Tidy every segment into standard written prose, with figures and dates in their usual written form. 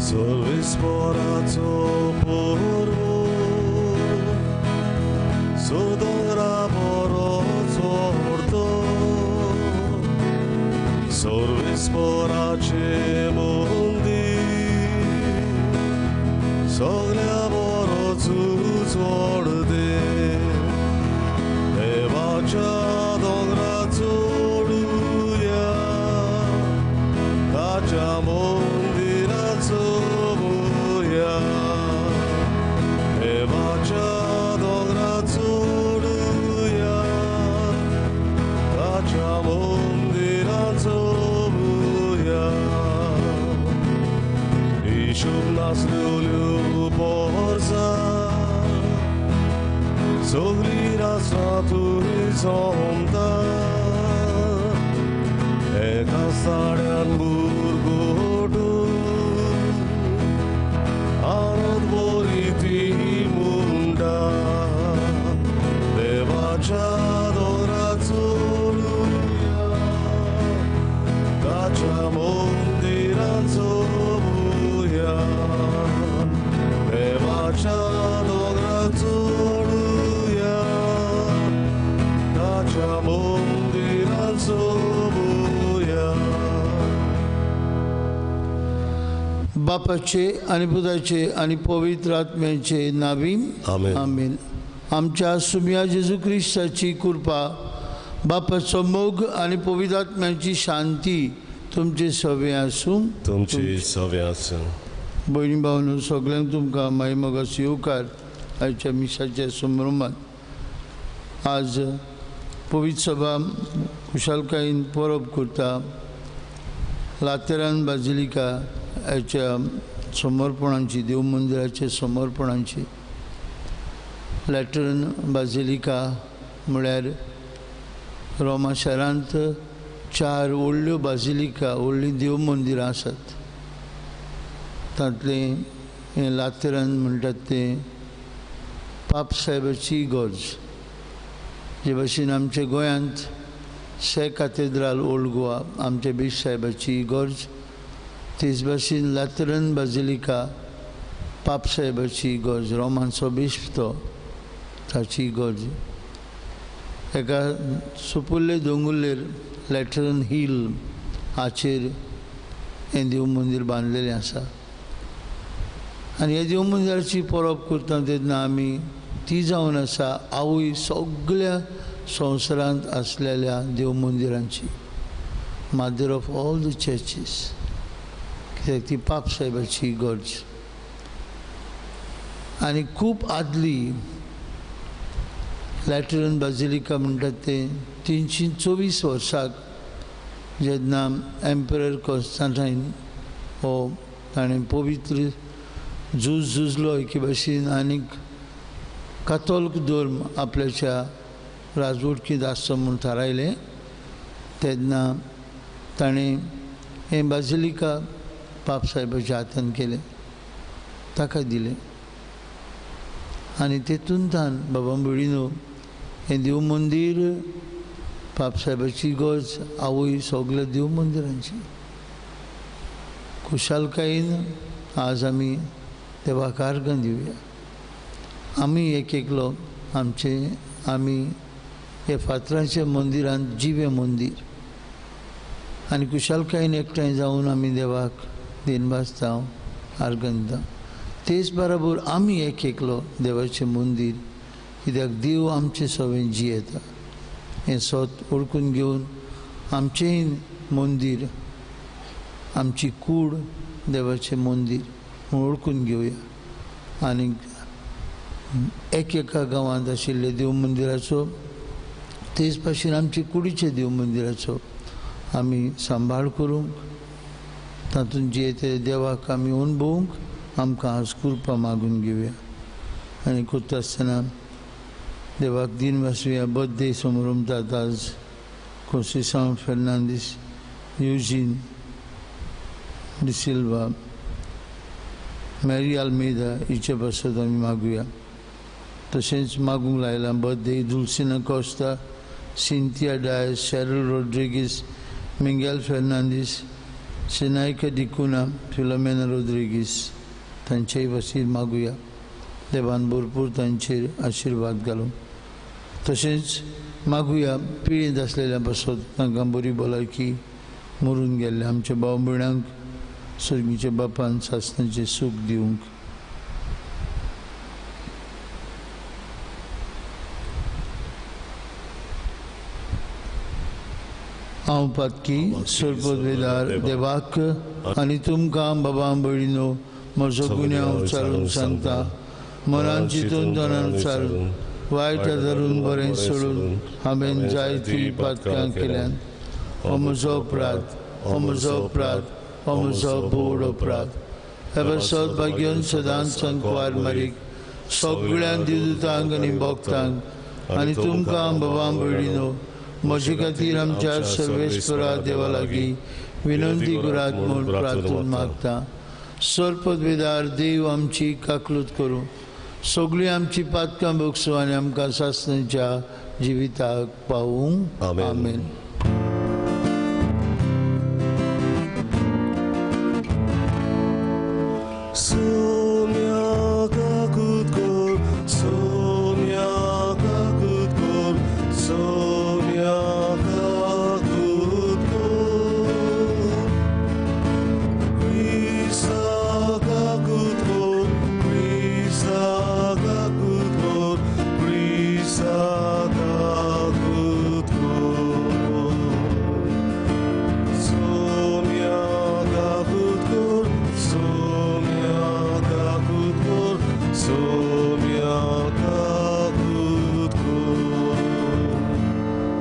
सर्वेस्पोराचो पोरवो दोंगरा बरो चोडतो सर्वेस्पोराचें मंदीर सगल्या बरो चोड दे देवाच्या दोंगरा चोडुया ताच्या मंदिरा चोवया देवाच्या दोंगरा चोडुया ताच्या मंदिरा चोवया हिशोब नासल्यो पोरसा सगळी रासना तुरी जमता एका साड्यान बुरगोटून आनंद बरी ती मुंडा देवाच्या दोंगरा चोडुया ताच्या मंदिरा चोवया देवाच्या दोंगरा चोडुया ताच्या मंदिरा चोवया. बापाचे आणि पुताचे आणि पवित्र आत्म्याचे नावी आमेन. आमेन. आमच्या सुम्या जेजू क्रिस्ताची कृपा, बापाचो मोग आणि पवित्र आत्म्याची शांती तुमचे सवे आसूं. तुमची सवे आसूं. भयणी भावनो सगळ्यांक तुमकां माई मोगाचो येवकार आयच्या मिसाच्या संभ्रमात. आज पवित्र सभा खुशालकायेन परब करता. लातेरान बाजिलिका हाच्या समर्पणांची, देव मंदिराच्या समर्पणांची. लॅटरन बाजिलिका म्हळ्यार रोमा शारांत 4 व्हडल्यो बाजिलिका, व्हडलीं देव मंदिरां आसात. तांतलें हें लातेरान म्हणटात तें पाप साहेबाची इगर्ज. जे भाशेन आमच्या गोंयांत से कातेद्राल ओल्ड गोवा आमच्या बीश साहेबाची इगर्ज, तेच भाशेन लातेरन बाजिलिका पाप साहेबाची इगर्ज, रोमांचो बिश्प तो, ताची इगर्ज. एका सुपुल्ले दोंगुल्लेर लॅटरन हिल हाचेर हें देव मंदीर बांदलेलें आसा. आनी ह्या देव मंदिराची परब करता तेन्ना आमी ती जावन आसा आवय सगळ्या संवसारांत आसलेल्या देव मंदिरांची, mother of all the churches, कित्याक ती पाप साहेबाची इगर्ज. आनी खूब आदली लॅटरन बाजिलिका म्हणटात तें 324 वर्साक जेन्ना एम्परर कॉन्स्टंटायन हो ताणें पवित्र झूज झुजलो एके भाशेन आनीक कातोल्क धर्म आपल्याच्या राजवटकींत आसचो म्हूण थारायलें, तेन्ना ताणें हें बाजिलिका पाप साहेबाच्या हातान केलें, ताका दिलें. आनी तेतूंतल्यान बाबा भयणीनो हें देव मंदीर पाप साहेबाची गरज आवय सगल्या देव मंदिरांची. खुशालकायेन आज आमी देवाक आर्गां दिवया. आमी एक एकलो आमचे आमी हे फातरांच्या मंदिरांत जिवें मंदीर आनी खुशालकायेन एकठांय जावन आमी देवाक दिनवासता, आर्गां दिता. तेच बराबर आमी एक एकलो देवाचें मंदीर, कित्याक देव आमचें सवें जियेता हें सत वळखून घेवन आमचेंय मंदीर, आमची कूड देवाचें मंदीर म्हूण वळखून घेवया. आनी एक एका गांवांत आशिल्ले देव मंदिराचो, तेच भाशेन आमचे कुडीचे देव मंदिराचो आमी सांबाळ करूंक, तातूंत जियेते देवाक आमी अणभवूंक आमकां आज कृपा मागून घेवया. आनी करता आसतना देवाक दिन वासुया. बर्थडे समरमतात आज कोन्सेसांव फेर्नांदीस, युजीन डिसिल्वा, मॅरी आल्मेदा हिचे पासत आमी मागुया. तशेंच मागूंक लायलां birthday Dulcina Costa, Cynthia Dias, Cheryl Rodrigues, Mingel Fernandes, सिनायक डिकुना, फिलोमेना रोद्रिगीस तांचेय वसीर मागुया. देवान भरपूर तांचेर आशिर्वाद घालूं. तशेंच मागुया पिळेंत आसलेल्या पासत तांकां बरी भलायकी मरून गेल्ल्या आमच्या भाव भयणांक सर्गीच्या बापान सासणाचें सूख दिवंक. हांव पातकी सर्पवेदार देवाक आनी तुमकां बाबा भयणीनो म्हजो गुन्यांव उचारून सांगता. मनान चिंतून तनान उचारून वायट धरून बरें सोडून हांवें जायतीं पातकां केल्यान. हो म्हजो अपराध, हो म्हजो अपराध, हो म्हजो बोड अपराध. हे पासत भाग्यान सदांच संकवार मारीक सगळ्या दिवदूतांक आनी भक्तांक आनी तुमकां बाबा भयणीनो म्हजे खातीर आमच्या सर्वेस्परा देवा लागीं विनंती करात म्हूण प्रार्थून मागता. सर्पवेदार देव आमची काकलूत करूं, सगळीं आमची पातकां भोगसूं आनी आमकां सासणाच्या जिविताक पावूं. आमेन.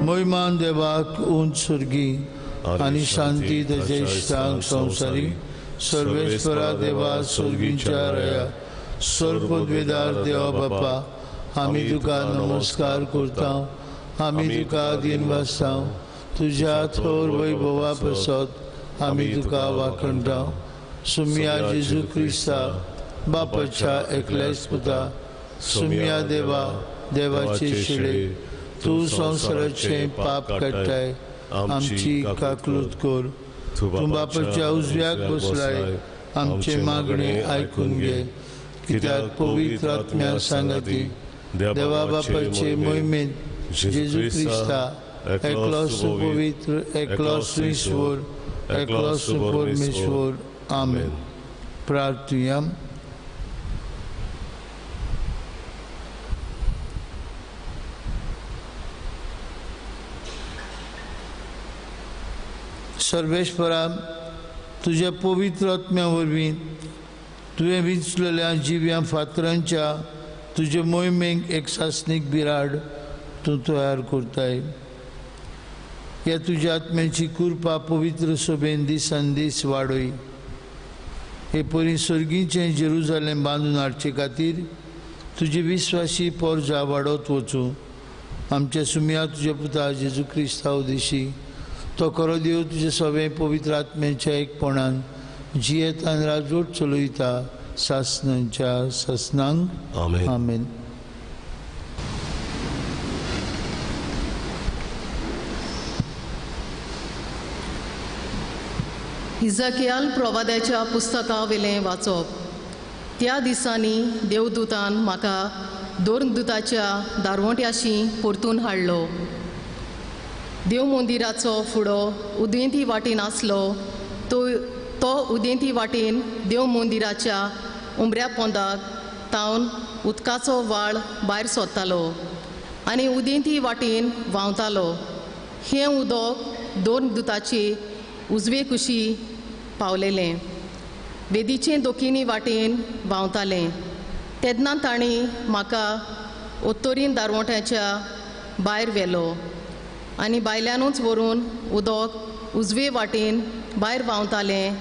मोहिमान देवाक उंच सुर्गी आनी शांती ताचे इश्टांक संवसारी सर्वेस्परा देवा सुर्गीच्या रया सर्पवेदार देवा बापा आमी तुका नमस्कार करता, आमी तुका दीन वाचता. तुज्या थोर वैभवा पासत आमी तुका वाखणटा. सुमिया जेजू क्रिस्ता बापाच्या एकल्याच पुता, सुमिया देवा देवाचे शिळे, तूं संवसाराचें पाप काडटाय आमची काकलूत कर. तूं बापाच्या उजव्याक बसलाय, आमचें मागणें आयकून घे. कित्याक पवित्र आत्म्या सांगाती देवा बापाचे मोहिमेंत जेजू क्रिस्ता एकलोच पवित्र, एकलोच ईश्वर, एकलोच परमेश्वर. आमेन. प्रार्थुया. सर्वेश्वरा तुज्या पवित्र आत्म्या वरवीं तुवें विंचलेल्या जिव्या फातरांच्या तुजे मोहिमेक एक सासणीक बिराड तूं तयार करताय. ह्या तुज्या आत्म्याची कृपा पवित्र सोबेन दिसान दीस वाडय. हे परी सर्गीचें जेरुजालेम बांदून हाडचे खातीर तुजी विस्वासी पोरजा वाडत वचूं. आमच्या सुमया तुज्या पुता जेजू क्रिस्ता उदेशी तो खरो देव तुजे सगळे पवित्र आत्म्याच्या एकपणान जियेतान राजवट चलयता सासणाच्या सासणांक. आमेन. इजकियाल प्रवाद्याच्या पुस्तका वयलें वाचप. त्या दिसांनी देवदूतान म्हाका दोरदूताच्या दारवंट्याशी परतून हाडलो. देव मंदिराचो फुडो उदेंती वाटेन आसलो. तो उदेंती वाटेन देव मंदिराच्या उमऱ्या पोंदाक तावन उदकाचो वाळ भायर सोदतालो आनी उदेंती वाटेन व्हांवतालो. हें उदक दोन दुताचे उजवे कुशी पावलेलें. वेदीचे दोकिनी वाटेन व्हांवतालें. तेन्ना तांणी म्हाका उत्तरीन दारवंट्याच्या भायर व्हेलो आनी बायल्यानूच व्हरून उदक उजवे वाटेन भायर व्हांवतालें.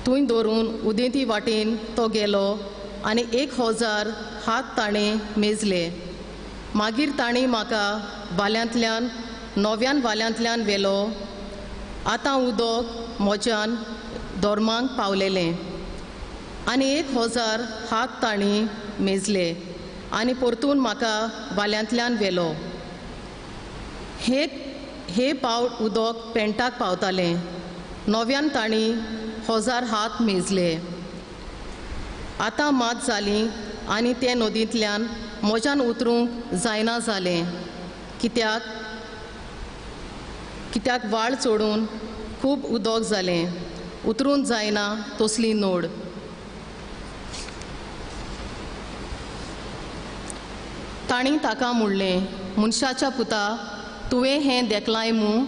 थंय दवरून उदेंती वाटेन तो गेलो आनी 1000 हात ताणें मेजले. मागीर तांणी म्हाका वाल्यांतल्यान नव्यान वाल्यांतल्यान व्हेलो. आतां उदक म्हज्यान दोर्मांक पावलेलें आनी 1000 हात तांणी मेजले आनी परतून म्हाका वाल्यांतल्यान व्हेलो. हे पावट उदक पेंटाक पावतालें. नव्यान तांणी 1000 हात मेजले. आतां मात जाली आनी ते नदींतल्यान म्हज्यान उतरूंक जायना जालें, कित्याक कित्याक वाळ चडून खूब उदक जालें, उतरूंक जायना तसली नोड. तांणी ताका म्हणलें, मनशाच्या पुता, तुवें हें देखलाय मूं?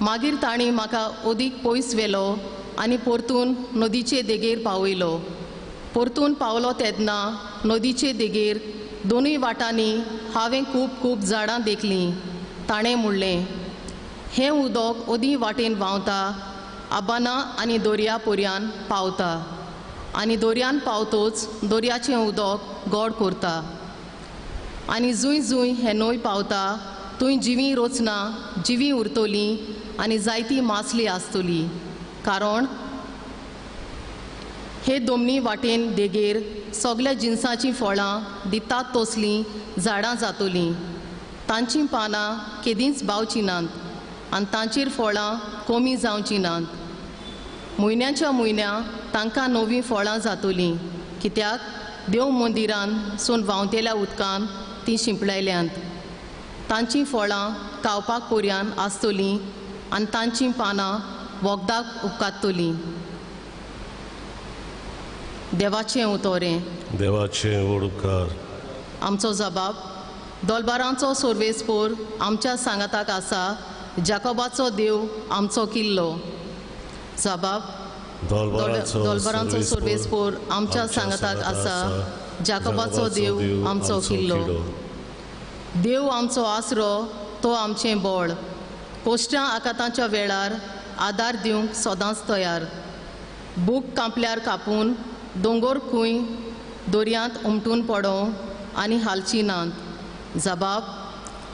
मागीर तांणी म्हाका अदीक पयस व्हेलो आनी परतून नदीचे देगेर पावयलो. परतून पावलो तेन्ना नदीचे देगेर दोनूय वाटांनी हांवें खूब खूब झाडां देखलीं. ताणें म्हणलें, हें उदक अदी वाटेन व्हांवता, आबाना आनी दर्या पर्यान पावता आनी दर्यान पावतोच दर्याचें उदक गोड करता आनी जूंय जूंय हें न्हंय पावता थंय जिवीं रोचना जिवीं उरतलीं आनी जायती मासली आसतली. कारण हे दोमनी वाटेन देगेर सगल्या जिनसाचीं फळां दितात तसलीं झाडां जातलीं. तांचीं पानां केदींच बावचीं नात आनी तांचेर फळां कमी जावचीं नात. म्हयन्याच्या म्हयन्या तांकां नवीं फळां जातलीं, कित्याक देव मंदिरान सून व्हांवतेल्या उदकान तीं शिंपडायल्यांत. तांचीं फळां खावपाक पर्यान आसतलीं आनी तांचीं पानां वखदाक उपकारतलीं. देवाचें उतोरें. देवाचें उपकार. आमचो जबाब दोलबारांचो सोर्वेसपोर आमच्या सांगाताक आसा, जाकोबाचो देव आमचो किल्लो. जबाब दोलबारांचो सोर्वेसपोर आमच्या सांगाताक आसा, जाकोबाचो देव आमचो किल्लो. देव आमचो आसरो, तो आमचें बळ. कोश्टां आकातांच्या वेळार आदार दिवंक सदांच तयार. बूक कांपल्यार कापून दोंगोर खूंय दर्यांत उमटून पडों आनी हालची नात. जबाब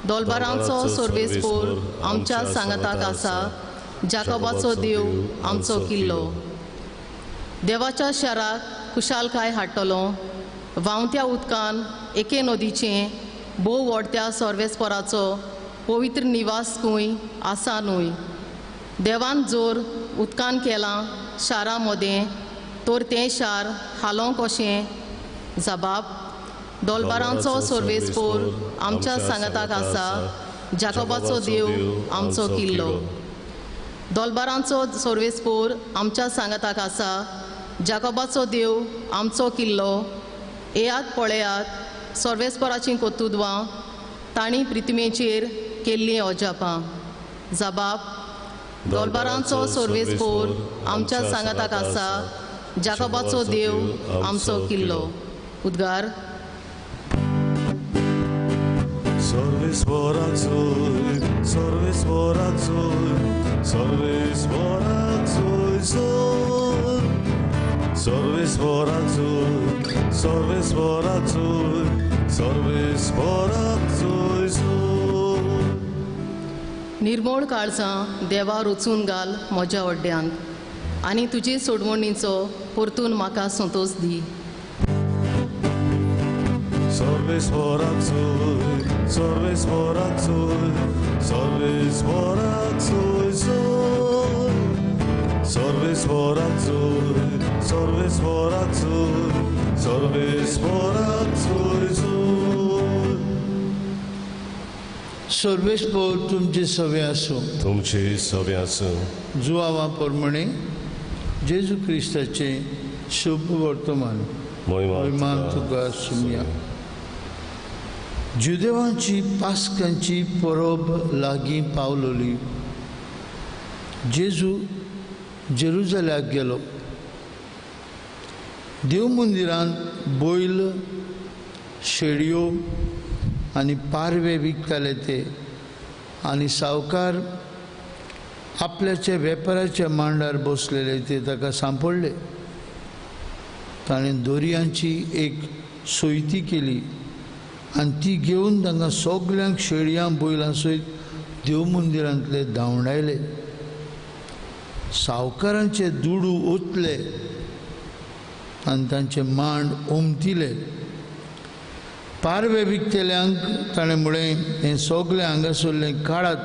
दोलबारांचो सोर्वेसपोर आमच्या सांगाताक आसा, जाकोबाचो देव आमचो किल्लो. देवाच्या शाराक खुशालकाय हाडटलो, व्हांवत्या उदकान एके नदीचें भोव व्हडत्या सोर्वेसपोराचो पवित्र निवास खूंय आसा न्हय. देवान जोर उदकान केलां शारा मदें, तर तें शार हालोवंक कशें? जबाब दोलबारांचो सोर्वेसपोर आमच्या सांगाताक आसा, जाकोबाचो देव आमचो किल्लो. दोलबारांचो सोर्वेसपोर आमच्या सांगाताक आसा, जाकोबाचो देव आमचो किल्लो. येयात पळयात सोर्वेसपोराचीं कर्तुत्वां, तांणी प्रिथ्वीचेर केल्लीं अजापां. जबाब दोलबारांचो सोर्वेसपोर आमच्या सांगाताक आसा, जाकोबाचो देव आमचो किल्लो. उद्गार. सर्वेस्पराचोय, सर्वेस्पराचोय, सर्वेस्पराचोय, सर्वेस्पराचोय, सर्वेस्पराचोय, सर्वेस्पराचोय. निर्मोळ काळजां देवा रचून घाल म्हज्या वड्ड्यांत आनी तुजे सोडवणीचो परतून म्हाका संतोश दी. सर्वेस्पराचोय, सर्वेस्पराचोय, सर्वेस्पराचोय, सर्वेस्पराचोय, सर्वेस्पराचोय, सर्वेस्पराचोय. सर्वेस्पोर तुमचे सवे आसूं. तुमचे सवे आसूं. जुआवा प्रमाणे जेजू क्रिस्ताचें शुभ वर्तमान. महिमा तुका सुमया. जुदेवांची पास्कांची परब लागीं पावलोली. जेजू जेरुजल्याक गेलो. देव मंदिरांत बैल, शेडयो आनी पारवे विकताले ते आनी सावकार आपल्याच्या वेपाराच्या मांडार बसलेले ते ताका सांपडले. ताणें दोरयांची एक सोयती केली आनी ती घेवन तांकां सगल्यांक शेळयां बैलां सयत देव मंदिरांतले धांवडायले. सावकारांचे दुडू ओतले आनी तांचे मांड ओमतिले. पारवे विकतेल्यांक ताणें म्हळें, हें सगळें हांगासरलें काडात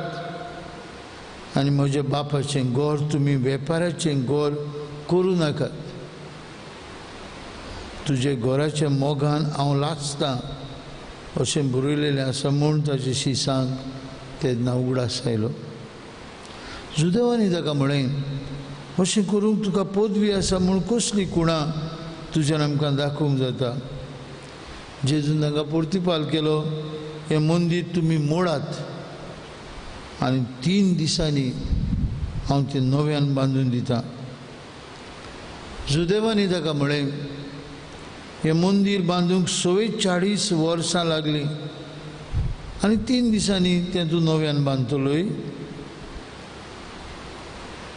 आनी म्हज्या बापाचें घर तुमी वेपाराचें घर करूं नाकात. तुजे घराच्या मोगान हांव लासतां अशें बरयलेलें आसा म्हूण ताचे शिसांक तेन्ना उगडास आयलो. जुदेवांनी ताका म्हळें, अशें करूंक तुका पदवी आसा म्हूण कसली कुणां तुज्यान आमकां दाखोवंक जाता? जेजून तांकां प्रतिपाल केलो, हें मंदीर तुमी मोडात आनी 3 दिसांनी हांव तें नव्यान बांदून दितां. जुदेवांनी ताका म्हळें, हें मंदीर बांदूंक 44 वर्सां लागलीं आनी 3 दिसांनी तें तूं नव्यान बांदतलोय?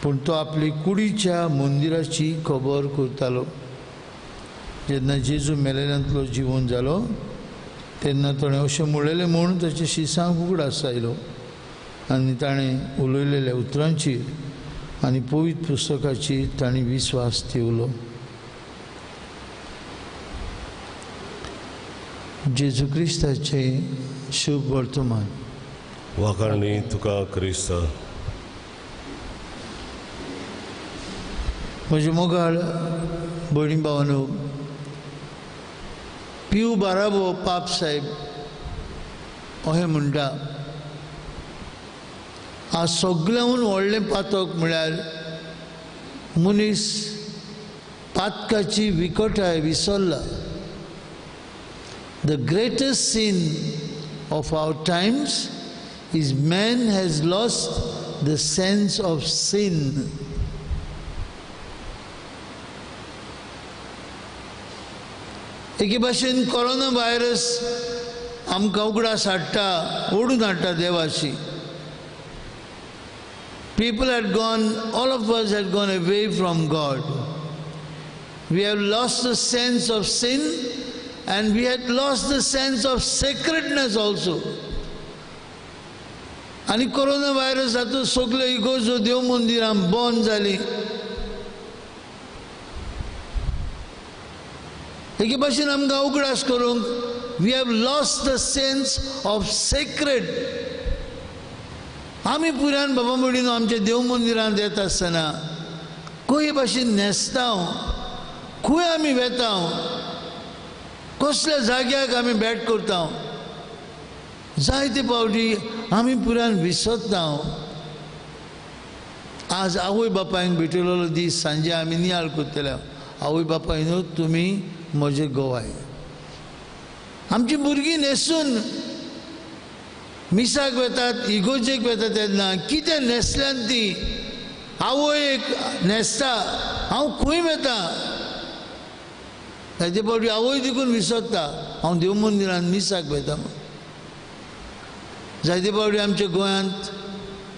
पूण तो आपली कुडीच्या मंदिराची खबर करतालो. जेन्ना जेजू मेलेल्यांतलो जिवन जालो तेन्ना ताणें अशें म्हणलेलें म्हूण ताचे शिसांक उगडास आयलो आनी ताणें उलयलेल्या उतरांचेर आनी पवित्र पुस्तकाचेर ताणें विस्वास ठेवलो. जेजू क्रिस्ताचें शुभ वर्तमान. वाखाणणी तुका क्रिस्ता. म्हजे मोगाळ भयणी भावानो, पियू बाराबो पाप साहेब अशें म्हणटा, आज सगळ्याहून व्हडलें पातक म्हळ्यार मनीस पातकाची विकटाय विसरला. The greatest sin of our times is man has lost the sense of sin. एके भाशेन कोरोना व्हायरस आमकां उगडास हाडटा, ओडून हाडटा देवाशी. People had gone, all of us had gone away from God. We have lost the sense of sin and we had lost the sense of sacredness also. आनी corona virus हातूंत सगल्यो इगोर्जो देव मंदिरां बंद जालीं. एके भाशेन आमकां उगडास करूंक we have lost the sense of sacred. आमी पुरान बाबा भयणीनो आमच्या देव मंदिरांत येता आसतना खंय भाशेन न्हेसता, खंय आमी वेता, कसल्या जाग्याक आमी भेट करता, जायते फावटी आमी पुरान विसरता. आज आवय बापायक भेटयलेलो दीस सांजे आमी नियाळ करतले. आवय बापाय न्हू तुमी म्हजे गोवाय. आमची भुरगीं न्हेसून मिसाक वेतात, इगोर्जेक वेतात तेन्ना कितें न्हेसल्यान ती आवय एक न्हेसता, हांव खंय वेता? जायते फावटी आवय देखून विसरता हांव देव मंदिरांत मिसाक वेता म्हूण. जायते फावटी आमच्या गोंयांत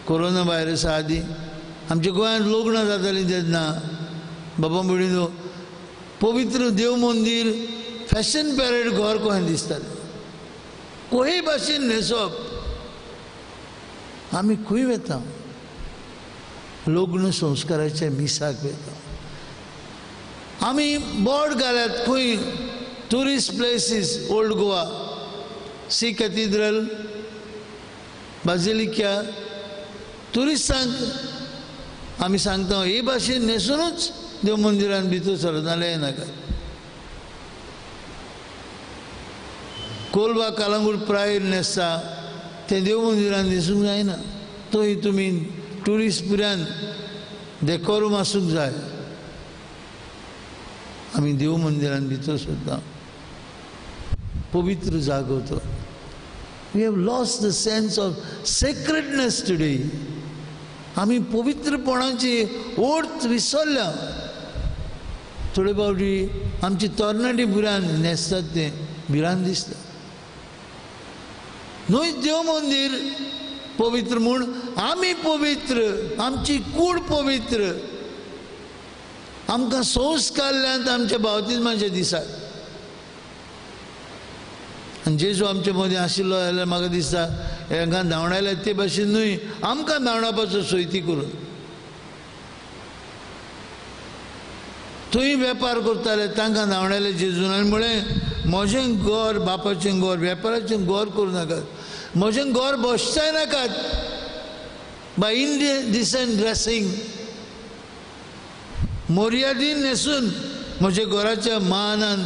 कोरोना व्हायरसा आदीं आमच्या गोंयांत लग्नां जातालीं तेन्ना बाबा भयणीनो पवित्र देव मंदीर फॅशन पॅरेड घर कशें दिसतालें. खंय भाशेन न्हेसप. आमी खंय वेता? लग्न संस्काराच्या मिसाक वेता. आमी बोर्ड घाल्यात खंय tourist places, old Goa, see cathedral, basilica, ट्युरिस्टांक आमी सांगता हे भाशेन न्हेसुनूच देव मंदिरान भितर सरत नाल्यार येनाका. कोलवा कालांगूट प्रायर न्हेसता तें देव मंदिरान न्हेसूंक जायना. थंय तुमी ट्युरिस्ट पुरान डेकोरूम आसूंक जाय. आमी देव मंदिरान भितर सरता, पवित्र जागो तो. We have lost the sense of sacredness today. आमी पवित्रपणाची ओर्थ विसरल्या. थोडे फावटी आमची तरणाटी भुरग्यां न्हेसतात तें भिरांत दिसता. न्हय देव मंदीर पवित्र म्हूण आमी पवित्र, आमची कूड पवित्र, आमकां संस्कारल्यात आमच्या बावतिज्माच्या दिसाक. आनी जेजू आमचे मदीं आशिल्लो जाल्यार म्हाका दिसता हांकां धांवडायल्या ते भाशेन न्हय, आमकां धांवडावपाचो सोयती करून. थंय वेपार करताले तांकां धांवडायले जेजून आनी म्हळें म्हजें घर बापाचें घर वेपाराचें घर करूं नाकात, म्हजें घर बसचाय नाकात, बाय इनडिसंट ड्रेसिंग, मर्यादीन न्हेसून म्हज्या घराच्या मानान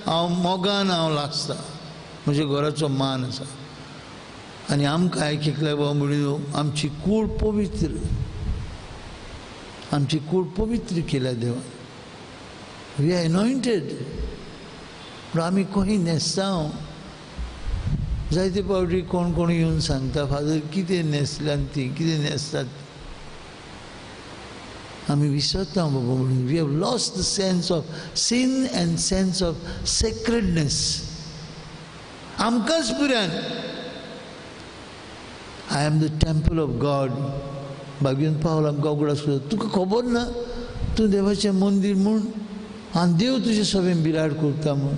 हांव मोगान हांव लासता, म्हज्या घराचो मान आसा. आनी आमकां एक एकल्या बाबा म्हणून आमची कूड पवित्र, आमची कूड पवित्र केल्या देवान. We are anointed. पूण आमी खंय न्हेसता? जायते फावटी कोण कोण येवन सांगता, फादर कितें न्हेसल्यान ती, कितें न्हेसतात. आमी विसरता बाबा म्हणून. We have lost the sense of sin and sense of sacredness. आमकांच पुऱ्यान I am the temple of God. बागेन पावल आमकां उगडास करता, तुका खबर ना तूं देवाचें मंदीर म्हूण आनी देव तुजे सगळें बिराड करता म्हूण.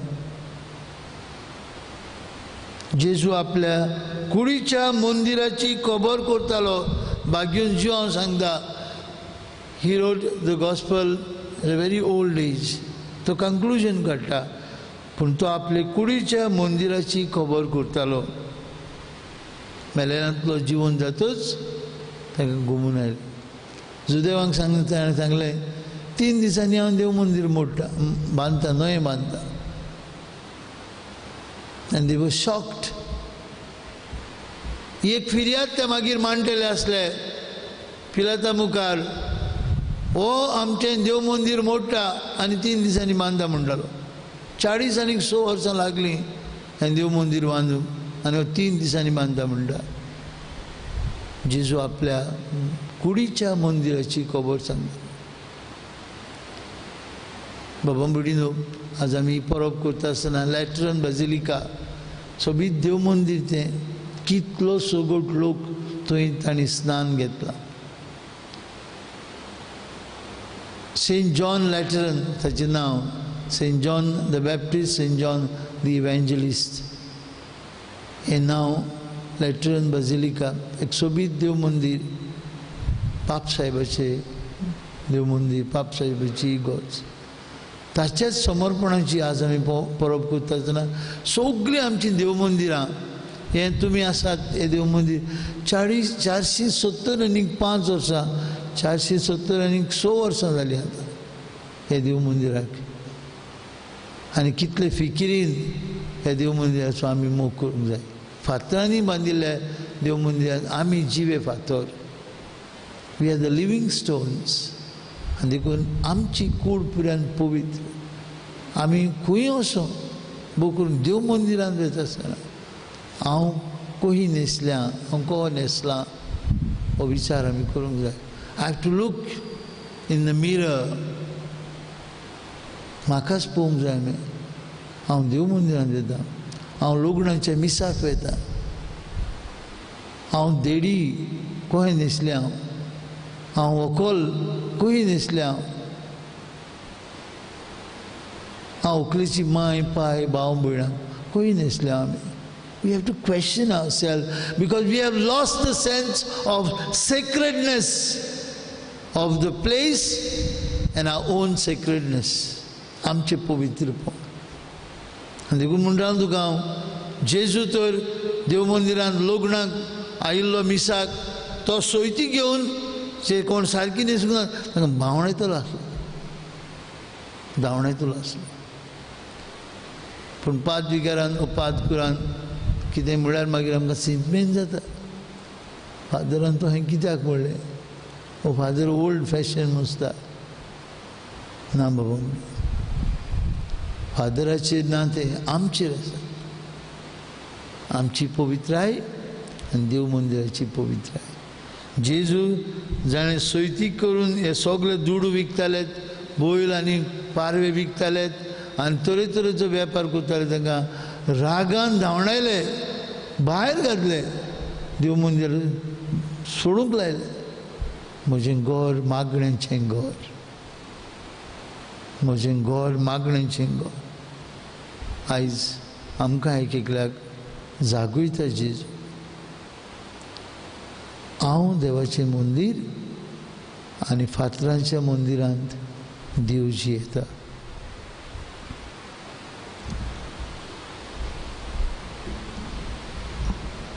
जेजू आपल्या कुडीच्या मंदिराची खबर करतालो. बागेन जीव हांव सांगता, he wrote the gospel at a very old age. तो कंक्लुजन काडटा, पूण तो आपले कुडीच्या मंदिराची खबर करतालो. मेलेनांतलो जिवन जातच ताका घुमून आयलें. जुदेवांक सांगलें, ताणें सांगलें 3 दिसांनी हांव देव मंदीर मोडटा, बांदता, नवें बांदता. आनी दे वर शॉक्ड. एक फिर्याद ते मागीर मांडटले आसले पिलाता मुखार, हो आमचें देव मंदीर मोडटा आनी 3 दिसांनी बांदता म्हणटालो. 40 आनी 6 वर्सां लागलीं आनी देव मंदीर बांदूंक, आनी हो 3 दिसांनी बांदता म्हणटा. जेजू आपल्या कुडीच्या मंदिराची खबर सांगता. बाबा भयणीनो, आज आमी परब करता आसतना लॅटरन बाजिलिका सोबीत देव मंदीर तें, कितलो सगट लोक थंय तांणी स्नान घेतलां. सेंट जॉन लॅटरन ताचें नांव, Saint John the Baptist, Saint John the Evangelist हें नांव. लॅटरन बाजिलिका एक सोबीत देव मंदीर, पापसाहेबाचें देव मंदीर, पापसाहेबाची इगर्ज. ताच्याच समर्पणाची आज आमी परब करता आसतना सगळीं आमचीं देव मंदिरां, हें तुमी आसात हें देव मंदीर 470 आनी 5 वर्सां, 470 आनी 6 वर्सां जालीं आतां हे देव मंदिराक. आनी कितले फिकिरीन ह्या देव मंदिराचो आमी मोग करूंक जाय. फातरांनी बांदिल्ल्या देव मंदिरांत आमी जिवे फातर, we are the living stones. आनी देखून आमची कूड पुरान पवित्र. आमी खंय वचों भोव करून देव मंदिरांत वयता आसतना हांव कोही न्हेसल्या, हांव को न्हेसलां हो विचार आमी करूंक जाय. I have to look in the mirror. म्हाकाच पळोवंक जाय. आमी हांव देव मंदिरांत वयता, हांव लग्नाच्या मिसाक वयता, हांव देडी कोहे न्हेसल्या, हांव हांव व्हंकल खंय न्हेसल्या, हांव व्हंकलेची माय पाय भाव भयणां खंय न्हेसल्या आमी. We have to question ourselves because we have lost the sense of sacredness of the place and our own sacredness. आमचें पवित्रपण. आनी देखून म्हणटा तुका हांव, जेजू तर देव मंदिरांत लग्नाक आयिल्लो मिसाक, तो सोयती घेवन जे कोण सारकी न्हेसूंक ना तांकां धांवणायतलो आसलो, धांवणायतलो आसलो. पूण पाद विगारान ओ पाद कुरान कितें म्हळ्यार मागीर आमकां सिंतमेन जाता. फादरान तो हें कित्याक म्हणलें, ओ फादर ओल्ड फॅशन मुसता. ना बाबा, फादराचेर ना, तें आमचेर आसा. आमची पवित्राय आनी देव मंदिराची पवित्राय. जेजू जाणें सोयतीक करून हे सगळे दुडू विकताले, बैल आनी पारवे विकताले आनी तरेतरेचो वेपार करताले, तांकां रागान धांवडायले, भायर घातले, देव मंदीर सोडूंक लायलें. म्हजें घर मागण्यांचें घर, म्हजें घर मागण्यांचें घर. आयज आमकां एक एकल्याक जागयता जेजू. हांव देवाचें मंदीर आनी फातरांच्या मंदिरांत देव जियेता.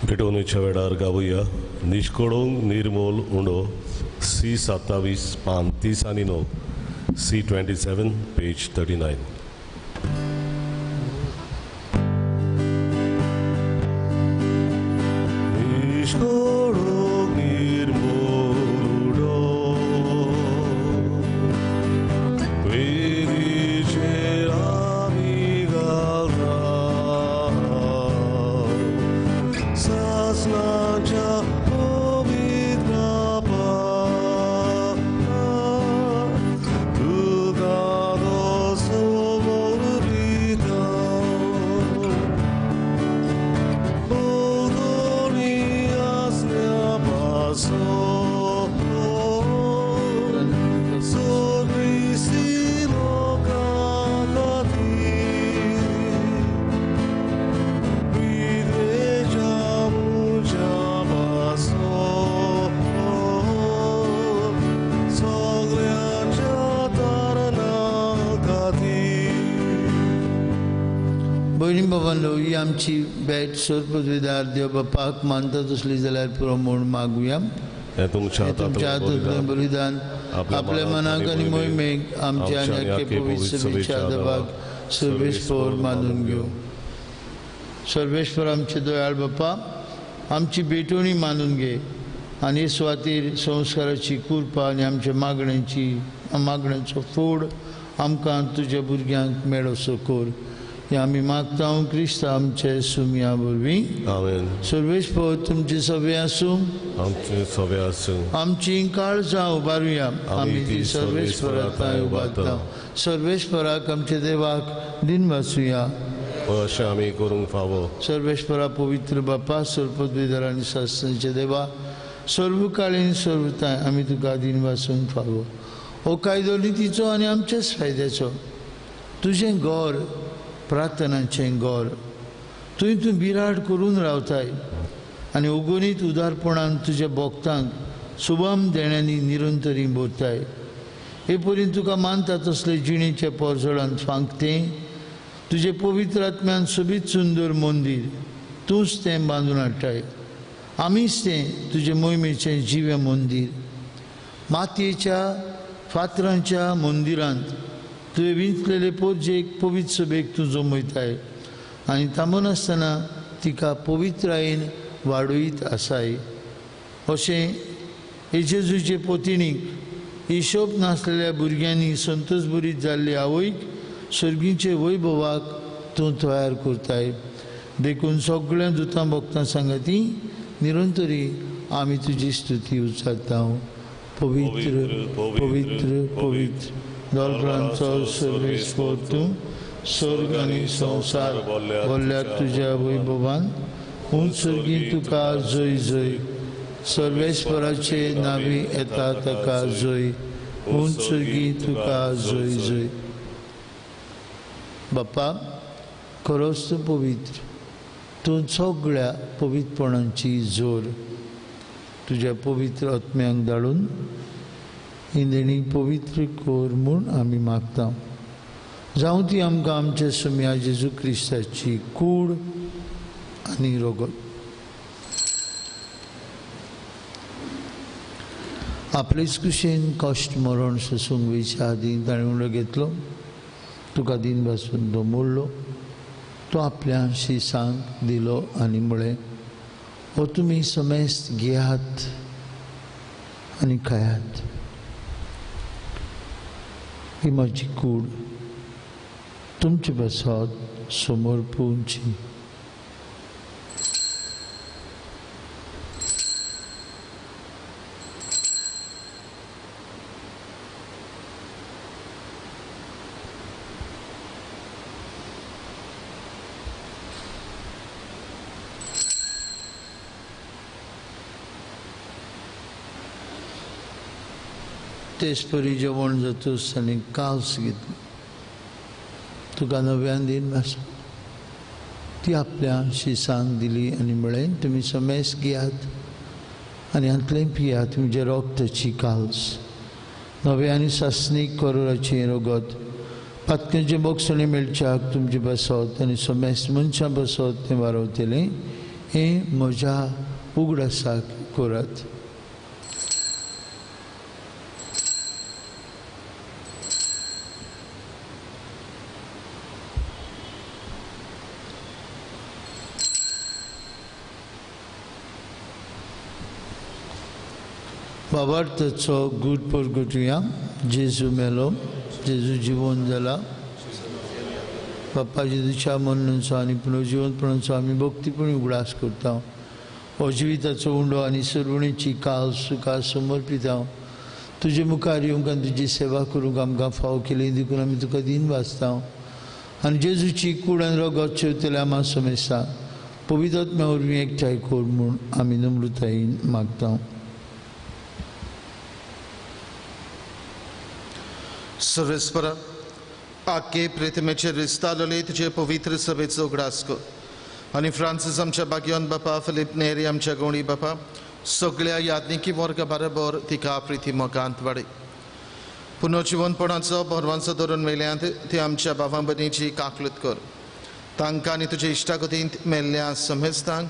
भेटवणेच्या वेळार गावया निश्कोडूंक निर्मोल उंडो सी 27 पान 39, सी 27 पेज 39. निश्कोडूंक निर्मोल उंडो वेदीचेर आमी घालता सासणाच्या पवित्र तुका तो समर्पिता भोंवतणी आसल्या पासून सगळी लोकां खातीर विद्रेच्या म्हज्या पासून सगळ्यांच्या तारणा खातीर. भयणी बाबांनो, ही आमची भेट सर्वपदवीदार देव बापाक मानता तसली जाल्यार पुरो म्हूण मागुया. हें तुमच्या हें तुमच्या हातांतलें बलिदान आपल्या मनाक आनी मोहिमेक आमच्या आनी आख्खे पवित्र सभेच्या दबाक सर्वेस्पर मानून घेवं. सर्वेस्पर आमचे दयाळ बापा, आमची भेटवणी मानून घे आनी हे सुवातेर संस्काराची कृपा आनी आमच्या मागण्यांचो फोड आमकां तुज्या भुरग्यांक मेळोसो कर. हें आमी मागता क्रिस्ता आमचे सुमया वरवीं. आमेन. सर्वेस्पर तुमचे सगळे आसूं. आमचे सगळे आसूं. आमची काळजां उबारुया. आमी ती सर्वेस्परा थंय उबारता. सर्वेस्पराक आमच्या देवाक दिन वाचुया. अशें आमी करूंक फावो. सर्वेस्परा पवित्र बापा, सर्वपदवीधर आनी शास्त्रांचे देवा, सर्वकाळीन सर्वताय आमी तुका दिन वाचूंक फावो. हो कायदो नितीचो आनी आमच्याच फायद्याचो. तुजें घर प्रार्थनाचें घर, थंय तूं बिराड करून रावताय आनी अगणीत उदारपणान तुज्या भक्तांक सुबम देण्यांनी निरंतरी भरताय. हे परी तुका मानता तसले जिणेच्या पोरजळान फांकतें तुजें पवित्र आत्म्यान सोबीत सुंदर मंदीर तूंच तें बांदून हाडटाय. आमीच तें तुजें मोहिमेचें जिवें मंदीर. मातयेच्या फातरांच्या मंदिरांत तुवें विंचलेले पोरजेक पवित्र सभेक तूं जमयताय आनी थांबनासतना तिका पवित्रायेन वाडयत आसाय. अशें जेजूचे पोतिणीक हिशोब नासलेल्या भुरग्यांनी संतोषभरीत जाल्ले आवयक सर्गीचे वैभवाक तूं तयार करताय. देखून सगळ्या दुतां भक्तां सांगाती निरंतरी आमी तुजी स्तुती उच्चारता. पवित्र पवित्र पवित्र दोलरांचो सर्वेस्पर तूं, स्वर्ग आनी संवसार भरल्यात तुज्या वैभवान. उंच सर्गी तुका जय जय. सर्वेस्पराचे नावी येता ताका जय. उंच सर्गी तुका जय जय. बापा, खरोच तूं पवित्र, तूं सगळ्या पवित्रपणाची जोर. तुज्या पवित्र आत्म्यांक धाडून ही देणी पवित्र कर म्हूण आमी मागता. जावं ती आमकां आमच्या सुम्या जेजू क्रिस्ताची कूड आनी रगत. आपलेच कुशेन कश्ट मरण सोसूंक वयच्या आदीं ताणें उंडो घेतलो, तुका दिन पासून तो मोडलो, तो आपल्या शिसांक दिलो आनी म्हळें, हो तुमी समेस्त घेयात आनी खायात. ही म्हजी कूड तुमचे पासत समर्पूंची. तेच परी जेवण जातूच ताणें कावस घेतली, तुका नव्यान दिन आसा ती आपल्या शिसांक दिली आनी म्हळें, तुमी समेस घेयात आनी हांतलें पियात. म्हजें रोगताची काल्स, नवें आनी सासणीक करोराचें रगत, पातक्यांचें बोगसणें मेळच्याक तुमचे पासत आनी समेस मनशां पासत तें वारवतलें. हें म्हज्या उगडासाक करात. बाबार्थाचो गूट परगटुया. जेजू मेलो, जेजू जिवन जाला. बाप्पा जेजूच्या मरणाचो आनी पुनर्जिवनपणाचो आमी भक्तीपणी उगडास करता. हो जिविताचो उंडो आनी सर्वणेची काल सुखा समर्पिता. तुजे मुखार येवंक आनी तुजी सेवा करूंक आमकां फावो केली देखून आमी तुका दीन वाचता. आनी जेजूची कूड आनी रगत शेवतले आमा समेस्ता पवित्र आत्म्या वरवीं एकठांय कर म्हूण आमी नम्रतायेन मागता. सर्वेस्परा आखे प्रतिमेचेर विस्तारले तुजे पवित्र सभेचो उगडास कर आनी फ्रांसीस आमच्या बाग्योन बापा, फिलीप नेरी आमच्या गोंडी बापा, सगळ्या याज्ञिकी वर्गा बरोबर तिका प्रिती मोगांत वाडय. पुनर्जिवनपणाचो भरवांचो धरून मेल्यांत ती आमच्या बाबा भयणीची काकलूत कर. तांकां आनी तुजे इश्टागतींत मेल्ल्या समेस्तांक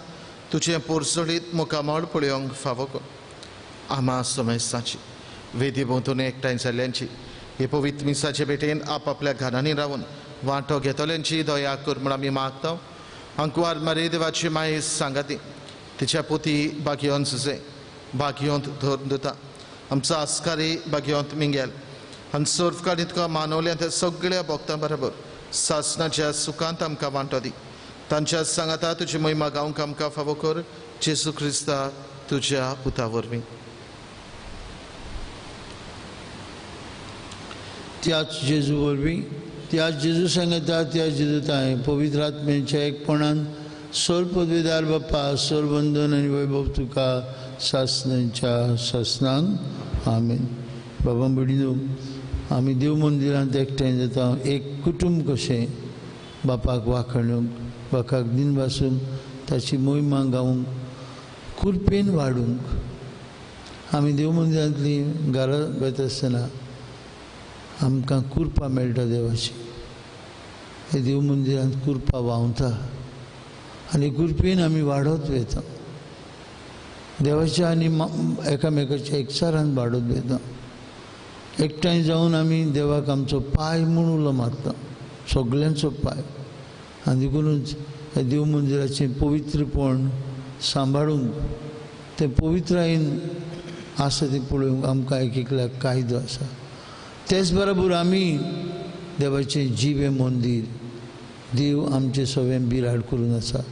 तुजें पोरसोळीत मुखामळ पळोवंक फावो कर. आमा समेस्तांची वेदी भोंवतणी एकठांय जाल्ल्यांची हे पवित्र मिसाचे भेटेन आपापल्या घरांनी रावन वांटो घेतल्यांची दया कर म्हूण आमी मागता. अंकुवार मारी देवाची मायेस सांगाती तिच्या पोती बागयोन सुसे बागयोंत धरून दिता. आमचो आस्कारी बागयोंत मिंगेल आनी सर्वकाळी तुका मानवल्या त्या सगळ्या भक्तां बरोबर सासनाच्या सुखांत आमकां वांटो दी. तांच्या सांगाता तुजी महिमा गावंक आमकां फावो कर. जेजू क्रिस्ता तुज्या पुता वरवीं. त्याच जेजू वरवीं, त्याच जेजू सांगता, त्याच जेजू तांय पवित्र आत्म्याच्या एकपणान सोर पदवीदार बाप्पा, सोर बंधन आनी वैभव तुका सासनाच्या सासनांक. आमेन. बाबा भयणीनो, आमी देव मंदिरांत एकठांय जाता एक कुटुंब कशें बापाक वाखणूंक, बापाक दिनवासूंक, ताची मोहिमा गावूंक, कुरपेन वाडूंक. आमी देव मंदिरांतलीं घरा वता आसतना आमकां कुरपा मेळटा देवाची. हे देव मंदिरांत कुरपा व्हांवता आनी कुरपेन आमी वाडत वता. देवाच्या आनी एकामेकाच्या एकचारान वाडत वता. एकठांय जावन आमी देवाक आमचो पांय म्हूण उलो मारता, सगल्यांचो पांय. आनी देखूनच ह्या देव मंदिराचें पवित्रपण सांबाळूंक, तें पवित्रायेन आसा तें पळोवंक आमकां एक एकल्याक कायदो आसा. तेच बरोबर आमी देवाचें जिवें मंदीर, देव आमचें सगळें बिराड करून आसा.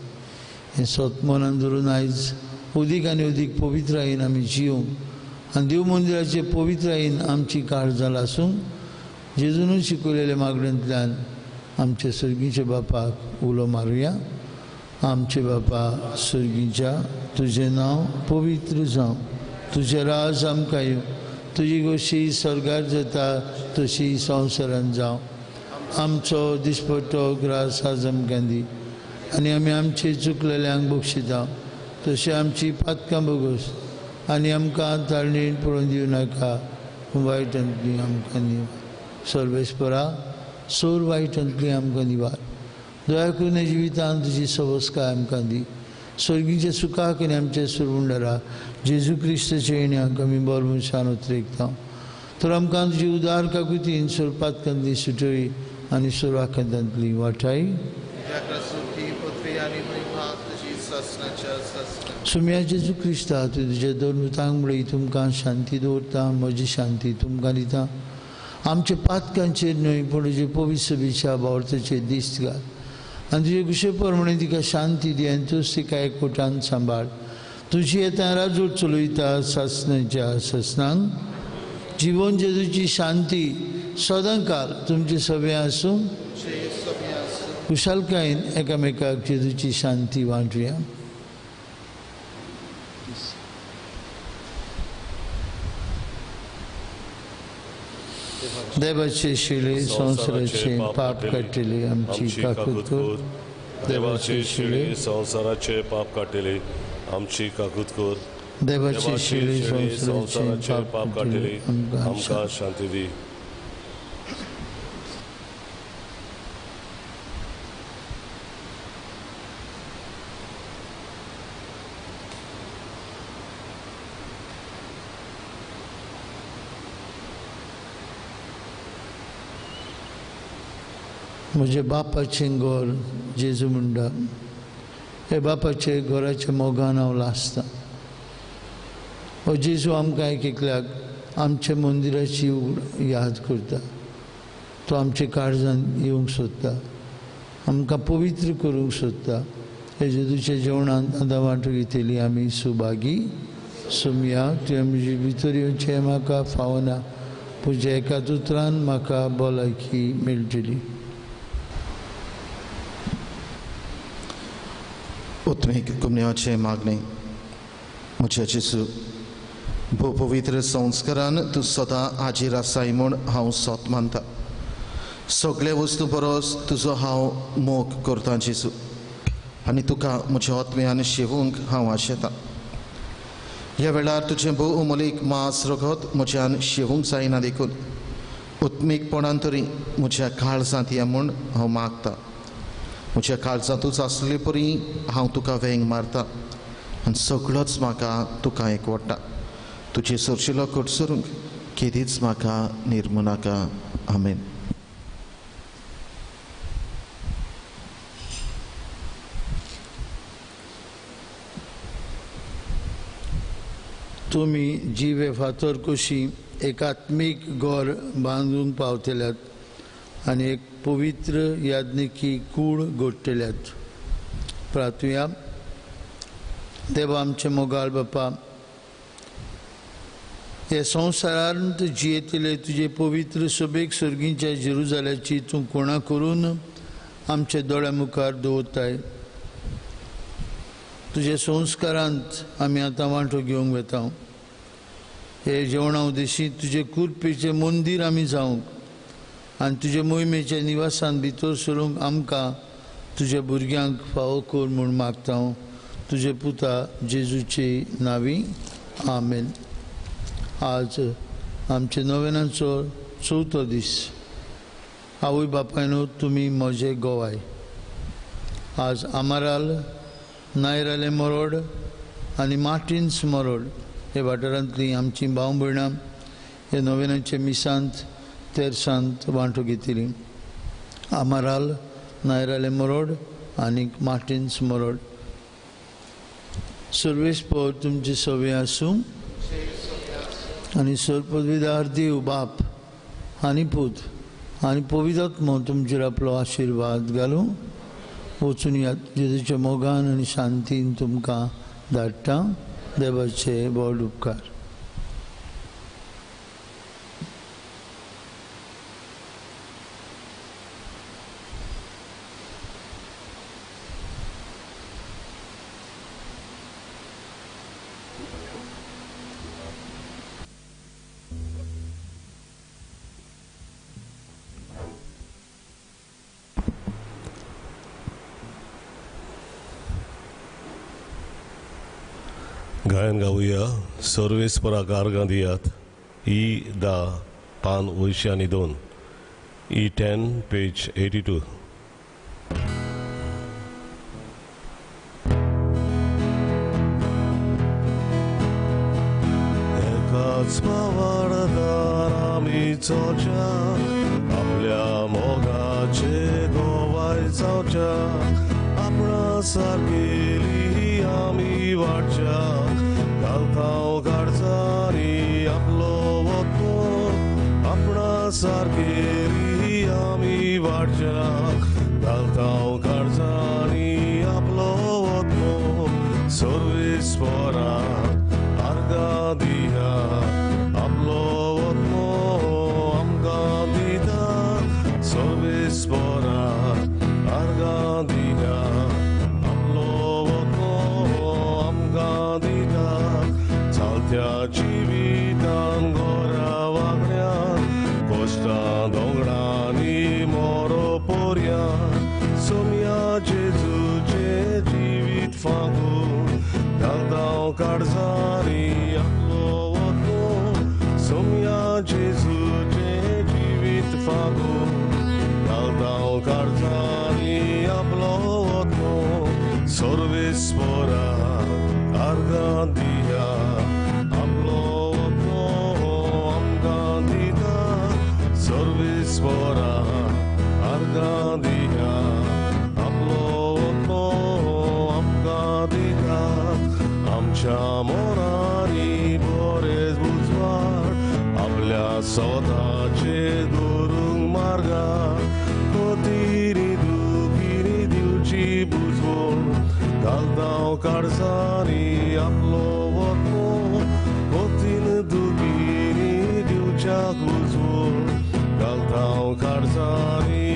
हें सत मनान धरून आयज अदीक आनी अदीक पवित्रायेन आमी जियोवंक आनी देव मंदिराचे पवित्रायेन आमची काळजां लासूंक जेजूनूच शिकयलेल्या मागण्यांतल्यान आमच्या सर्गीच्या बापाक उलो मारुया. आमचे बापा सर्गीच्या, तुजें नांव पवित्र जावं, तुजें राज आमकां येवं, तुजी गोशी स्वर्गार जाता तशी संवसारान जावं. आमचो दिसपट्टो ग्रास आज आमकां दी आनी आमी आमचे चुकलेल्यांक बक्षिता तशें आमची पातकां भोगोस आनी आमकां ताळणेन पळोवन दिवं नाका, वायटांतली आमकां निवार. सर्वेस्परा सोर वायटांतली आमकां निवार. दया करून जिवितांत तुजी सवस्काय आमकां दी. स्वर्गीच्या सुखाक आनी आमच्या सुरवुंडरा जेजू क्रिस्ताच्या येण्याक आमी बरो मनशान उतरेकता. तर आमकां तुजी उदार काकुतीन सोरपातकांतली सुटोळी आनी सोराखांतांतली वाठाय. सुम्या जेजू क्रिस्ता, तूं तुज्या दोन भुतांक मुळे तुमकां शांती दवरता, म्हजी शांती तुमकां दिता. आमच्या पातकांचेर न्हय पूण तुजे पवित्र सभेच्या भावार्थाचेर दिश्ट घाल आनी तुजे कुशे प्रमाणे तिका शांती दी आनी तूंच तिका एकवटान सांबाळ. तुजी येता राजवट चलयता सासनाच्या सासनांक. जिवन जेजूची शांती सदांकाल तुमचे सभे आसूं. कुशालकायेन एकामेकाक जेजूची शांती वांटुया. देवाचे शिले संवसाराचे पाप काडटले आमची काकूत कर. देवाचे शिले संवसाराचे पाप काडटले आमची काकूत कर. देवाचे शिले संवसाराचे पाप काडटले आमकां शांती दी. म्हज्या बापाचें घर जेजू म्हणटा, हे बापाचे घराच्या मोगान हांव लासता. हो जेजू आमकां एक एकल्याक आमच्या मंदिराची याद करता. तो आमच्या काळजान येवंक सोदता, आमकां पवित्र करूंक सोदता. हे जेजूच्या जेवणांत आतां वांटो घेतली आमी सुभागी सोमया. तुवें म्हजे भितर येवचें म्हाका फावना, पूण एका उतरान म्हाका भलायकी मेळटली. उत्मीक कुमन्याचें मागणें. म्हज्या जेजू, भोव पवित्र संस्कारान तूं सदां हाजीर आसाय म्हूण हांव सोत मानता. सगळे वस्तू परस तुजो हांव मोग करतां जेजू, आनी तुका म्हज्या आत्म्यान शेवूंक हांव आशेतां. ह्या वेळार तुजें भोव अमोलीक मांस रगत म्हज्यान शेवूंक जायना देखून उत्मीकपणान तरी म्हज्या काळजांत या म्हूण हांव मागता. म्हज्या काळजांतूच आसले परी हांव तुका वेंग मारता आनी सगळोच म्हाका तुका एकवटा. तुजे सरशिलो कडसरूंक केदीच म्हाका निर्मू नाका. आमेन. तुमी जिवे फातर कशी एक आत्मीक घर बांदूंक पावतल्यात आनी एक पवित्र याज्ञिकी कूड घडटल्यात. प्रार्थुया. देवा आमचे मोगाळ बापा, हे संवसारांत जियेतले तुजे पवित्र सभेक सर्गीच्या जेरुजाल्याची तूं कोणा करून आमच्या दोळ्या मुखार दवरताय. तुज्या संस्कारांत आमी आतां वांटो घेवंक वेता. हे जेवणा उद्देशी तुजे कुरपेचें मंदीर आमी जावंक आनी तुजे मोहिमेच्या निवासान भितर सरूंक आमकां तुज्या भुरग्यांक फावो कर म्हूण मागता. तुजे पुता जेजूचे नांवी, आमेन. आज आमचे नोवेनाचो चवथो दीस. आवय बापायनो, तुमी म्हजे गोवाय. आज आमाराल, नायराले मरोड आनी मार्टिन्स मरोड हे वाठारांतलीं आमचीं भाव भयणां हे नोवेनाच्या मिसांत तेरसांत वांटो घेतली. आमाराल, नायराले मरोड आनी मार्टिन्स मरोड. सर्वेस्पर तुमचे सवे आसूं आनी सर्वपदवीदार देव बाप आनी पूत आनी पवित्रात्मो तुमचेर आपलो आशिर्वाद घालूं. वचून यात जेजूच्या मोगान आनी शांतीन तुमकां धाडटा. देवाचे व्हड उपकार. गायन गावया. सर्वेस्पराक आर्गां दियात. ई 10 पान 82, ई 10 पेज 82. एकाच पावाडदार आमी चोवच्या, आपल्या मोगाचे गोवाय जावच्या, आपणा सारकेली आमी वाडच्या, घालताव काळजांनी आपलो वतो, आपणा सारकेली आमी वाडच्या, घालताव काळजांनी आपलो वतो, सर्वेस्पराक आर्गां दिया, आपलो वतो आमकां दिता, सर्वेस्पराक आर्गां दिया, आपलो वतो आमकां दिता. चालत्या जिवितान गोरा वागण्यान, कश्टां दोंगरांनी मोरो पोरयान, सोम्या जेजूचें जिवीत फागून, घालताव काळजांनी आपलो वतो, सोम्या जेजूचें जिवीत फागून, घालताव काळजांनी आपलो वतो, सर्वेस्पराक आर्गां दिया, आपलो वतो आमकां दिता, सर्वेस्पराक आर्गां दिया. स्वताचे दवरूंक मार्गा कोतिनी दुखिनी दिवची बुजवण घालता काळजांनी आपलो वतलो कोतीन दुखिनी दिवच्याक बुजवण घालता काळजांनी.